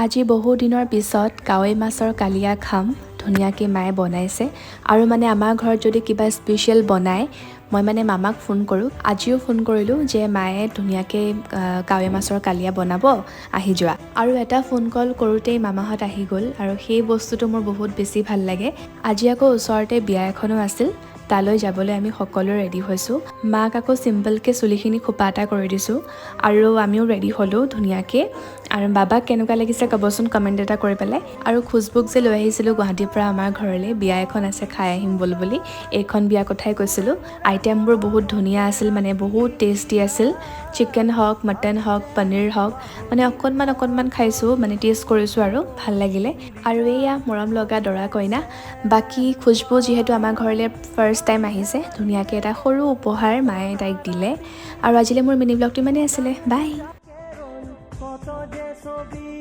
আজি বহু দিনৰ পিছত কাৱৈ মাছৰ কালিয়া খাম। ধুনীয়াকৈ মায়ে বনাইছে। আৰু মানে আমাৰ ঘৰত যদি কিবা স্পেচিয়েল বনায়, মই মানে মামাক ফোন কৰোঁ। আজিও ফোন কৰিলোঁ যে মায়ে ধুনীয়াকৈ কাৱৈ মাছৰ কালিয়া বনাব, আহি যোৱা। আৰু এটা ফোন কল কৰোঁতেই মামাহঁত আহি গ'ল আৰু সেই বস্তুটো মোৰ বহুত বেছি ভাল লাগে। আজি আকৌ ওচৰতে বিয়া এখনো আছিল, তালৈ যাবলৈ আমি সকলোৱে ৰেডি হৈছোঁ। মাক আকৌ চিম্পলকৈ চুলিখিনি খোপা এটা কৰি দিছোঁ আৰু আমিও ৰেডি হ'লোঁ ধুনীয়াকৈ। আৰু বাবাক কেনেকুৱা লাগিছে ক'বচোন কমেণ্ট এটা কৰি পেলাই। আৰু খুচবুক যে লৈ আহিছিলোঁ গুৱাহাটীৰ পৰা আমাৰ ঘৰলৈ, বিয়া এখন আছে খাই আহিম ব'ল বুলি, এইখন বিয়া কথাই কৈছিলোঁ। আইটেমবোৰ বহুত ধুনীয়া আছিল, মানে বহুত টেষ্টি আছিল। চিকেন হওক, মটন হওক, পনীৰ হওক, মানে অকণমান অকণমান খাইছোঁ, মানে টেষ্ট কৰিছোঁ আৰু ভাল লাগিলে। আৰু এইয়া মৰম লগা দৰা কইনা। বাকী খুচবু যিহেতু আমাৰ ঘৰলৈ ফাৰ্ষ্ট টাইম আহিছে, ধুনীয়াকৈ এটা সৰু উপহাৰ মায়ে তাইক দিলে। আৰু আজিলৈ মোৰ মিনি ব্লগটো ইমানেই আছিলে। বাই। কত যে ছবি।